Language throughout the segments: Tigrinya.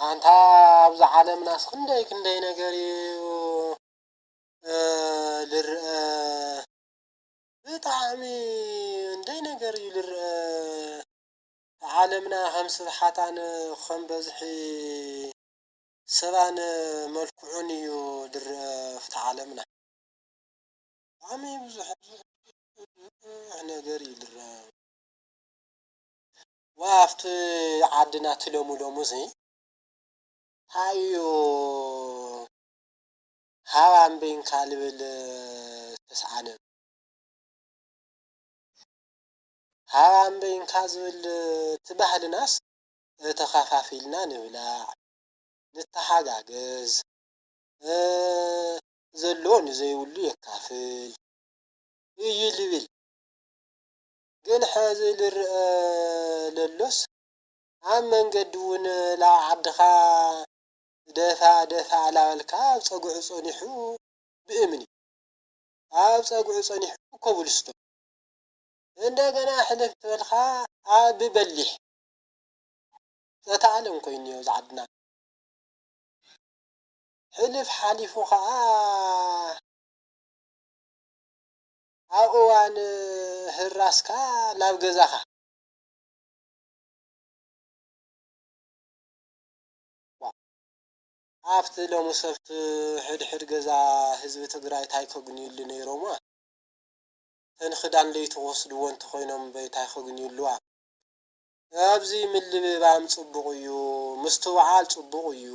ኣንታ ኣብዚ ዓለምናስ ክንደይ ክንደይ ነገር እዩ፣ እ፣ ዝርአ። ብጣዕሚ እንደይ ነገር እዩ ዝርአ። ዓለምና ከም ስፍሓታን ከም በዝሒ ሰባን መልክዑን እዩ ዝርአ ኣብቲ ዓለምና። ብጣዕሚ ብዙሕ፣ ብዙሕ፣ ብዙሕ ነገር እዩ ዝረአ። ዋ፣ ኣብቲ ዓድና እቲ ሎሚ ሎሚ እዚ እንታይ እዩ ሃብ ኣምበይንካ ዝብል ዝተስኣነ? ሃብ ኣምበይንካ ዝብል እቲ ባህልናስ ተኸፋፊልና ንብላዕ፣ ንተሓጋገዝ፣ እ፣ ዘለዎ ንዘይብሉ የካፍል እዩ ዝብል። ግን ሕዚ ዝረአ ዘሎስ ኣብ መንገዲ እውን ላዕ ዓድኻ ደፋ ደፋ ኣላበልካ ኣብ ጸግዑ ጸኒሑ ብእምኒ፣ ኣብ ጸግዑ ጸኒሑ ኮብልስቶን፣ እንደገና ሕልፍ ትበልካ ኣብ በሊሕ። ዘተኣለም ኮይኑ እዮ ዝዓድና። ሕልፍ ሓሊፉ ኸዓ ኣብ እዋን ህራስካ ናብ ገዛኻ። ኣብቲ ሎሚ ሰብቲ ሕድሕድ ገዛ ህዝቢ ትግራይ ታይ ከግንዩሉ ነይሮም? ተን ክዳን ለይቲ ክወስድዎ እንተኾይኖም በይ ታይ ከግንዩሉዋ? ኣብዚ ምልብባም ጽቡቕ እዩ፣ ምስትውዓል ጽቡቕ እዩ።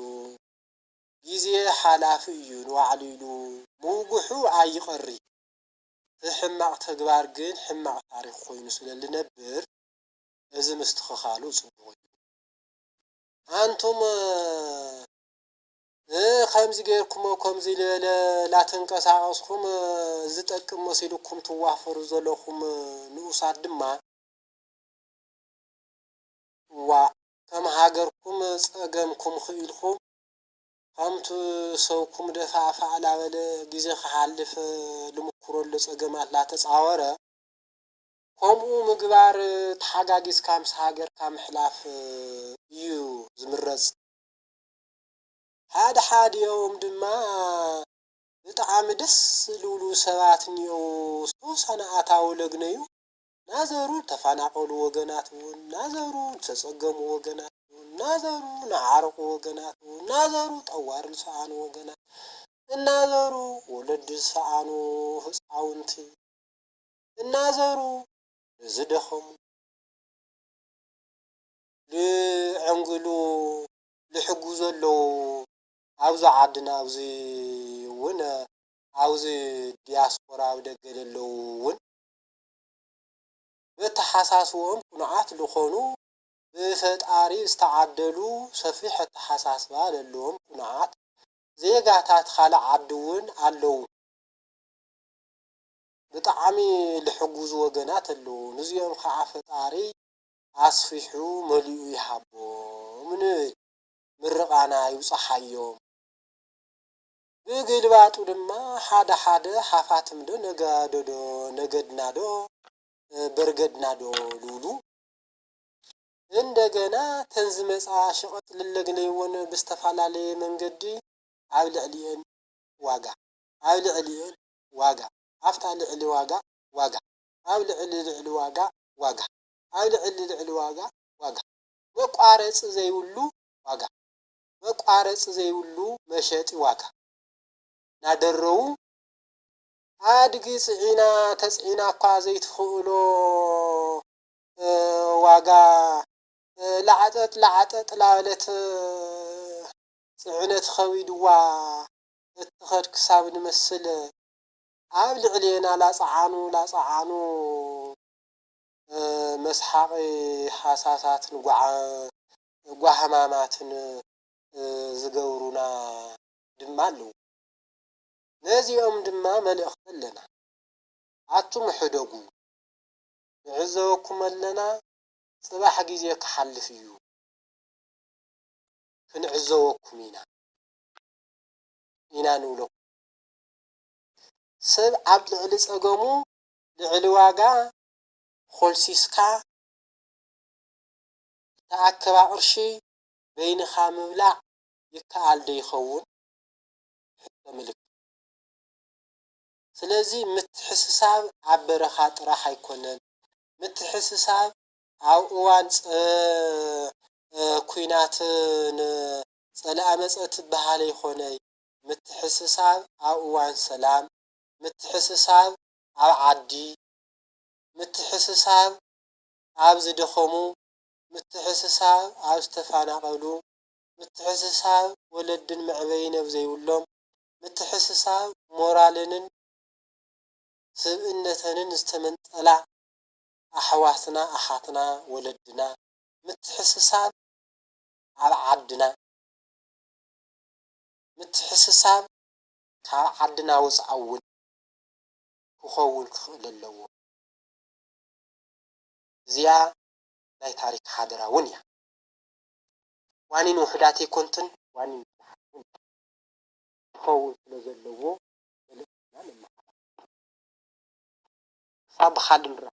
ግዜ ሓላፊ እዩ ንባዕሉ ኢሉ ምውግሑ ኣይቐሪ። እቲ ሕማቕ ተግባር ግን ሕማቕ ታሪኽ ኮይኑ ስለ ዝነብር እዚ ምስትኽኻሉ ጽቡቕ እዩ። ኣንቱም እ፣ ከምዚ ጌርኩሞ ከምዚ ዝበለ ላተንቀሳቐስኩም፣ እ፣ ዝጠቅም መሲልኩም ትዋፈሩ ዘለኹም፣ እ፣ ንኡሳት ድማ፣ ዋእ፣ ከም ሃገርኩም ጸገምኩም ክኢልኩም፣ ከምቲ ሰብኩም ደፋእፋእ ላበለ ግዜ ክሓልፍ፣ እ፣ ልምኩረሉ ጸገማት ላተጻወረ፣ ከምኡ ምግባር ተሓጋጊዝካ ምስ ሃገርካ ምሕላፍ እዩ ዝምረጽ። ሓደ ሓዲኦም ድማ ብጣዕሚ ደስ ዝብሉ ሰባት እኒአው ዝተወሰነ ኣታዊ ለግነዩ ናዘሩ ተፈናቐሉ ወገናት እውን ናዘሩ ዝተጸገሙ ወገናት እውን ናዘሩ ንዓረቑ ወገናት እውን ናዘሩ ጠዋር ዝሰኣኑ ወገናት እናዘሩ ወለዲ ዝሰኣኑ ህፃውንቲ እናዘሩ ንዝደኸሙ ልዕንግሉ ልሕጉ ዘለዉ ኣብዚ ዓድና ኣብዚ እውን ኣብዚ ዲያስፖራ ኣብ ደገ ዘለዉ እውን በተሓሳስብኦም ቅኑዓት ልኾኑ ብፈጣሪ ዝተዓደሉ ሰፊሕ ኣተሓሳስባ ለለዎም ቅኑዓት ዜጋታት ካልእ ዓዲ እውን ኣለዉ። ብጣዕሚ ልሕጉዙ ወገናት ኣለዉ። ንዚኦም ከዓ ፈጣሪ ኣስፊሑ መሊኡ ይሃቦም ንብል። ምርቓና ይብፅሓዮም። ብግልባጡ ድማ ሓደ ሓደ ሃፋትም ዶ ነጋዶ ዶ ነገድና ዶ በርገድና ዶ ልብሉ እንደገና ተን ዝመፃ ሸቐጥ ልለግነይዎን ብዝተፈላለየ መንገዲ ኣብ ልዕሊኤን ዋጋ ኣብ ልዕሊኤን ዋጋ ኣብታ ልዕሊ ዋጋ ዋጋ ኣብ ልዕሊ ልዕሊ ዋጋ ዋጋ ኣብ ልዕሊ ልዕሊ ዋጋ ዋጋ መቋረፂ ዘይብሉ ዋጋ መቋረፂ ዘይብሉ መሸጢ ዋጋ እናደረዉ ኣድጊ ፅዒና ተፅዒና እኳ ዘይትኽእሎ ዋጋ ላዕጠጥ ላዕጠጥ ላበለት ፅዕነት ኸቢድዋ እትኸድ ክሳብ ንመስል ኣብ ልዕሌና ላፅዓኑ ላፅዓኑ መስሓቒ ሃሳሳትን ጓሕማማትን ዝገብሩና ድማ ኣለዉ። ነዚኦም ድማ መልእኽቲ ኣለና። ኣቱም ሕደጉ፣ ንዕዘበኩም ኣለና፣ ጽባሕ ግዜ ክሓልፍ እዩ፣ ክንዕዘበኩም ኢና፣ ኢና ንብለኩም። ሰብ ኣብ ልዕሊ ጸገሙ ልዕሊ ዋጋ ኾልሲስካ ተኣከባ ቅርሺ በይንኻ ምብላዕ ይከኣል ዶ ይኸውን? ሕቶ ምልክት። ስለዚ ምትሕስሳብ ኣብ በረኻ ጥራሕ ኣይኮነን። ምትሕስሳብ ኣብ እዋን ጸ-፣ እ፣ ኲናትን ጸላኢ መጸ ትበሃል ኣይኮነይ። ምትሕስሳብ ኣብ እዋን ሰላም፣ ምትሕስሳብ ኣብ ዓዲ፣ ምትሕስሳብ ኣብ ዝደኸሙ፣ ምትሕስሳብ ኣብ ዝተፈናቐሉ፣ ምትሕስሳብ ወለድን መዕበይን ኣብ ዘይብሎም፣ ምትሕስሳብ ሞራለንን ስብእነተንን ዝተመንጠላ ኣሕዋትና፣ ኣሓትና፣ ወለድና፣ ምትሕስሳብ ኣብ ዓድና፣ ምትሕስሳብ ካብ ዓድና ወፃኢ እውን ክኸውን ክኽእል ኣለዎ። እዚኣ ናይ ታሪክ ሓደራ እውን እያ። ዋኒን ውሑዳት ኣይኮንትን፣ ዋኒን ብዙሓት እውን ክኸውን ስለ ዘለዎ መልእኽትና ነመሓላልፍ። ክሳብ ብኻልእ ንራኸብ።